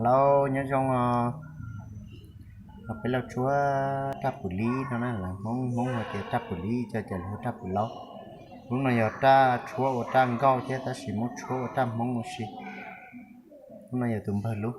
Lauj, nyob zoo os. Peb los tshuab raj pwm lib no na, lawv Hmoob, Hmoob hais tias raj pwm lib, cov ces lawv hu raj pwm laub. Lub no yog raj tshuab ua raj nkauj thiab, tab sis muab tshuab ua raj Hmoob ua si. Lub no yog tus npawg lub.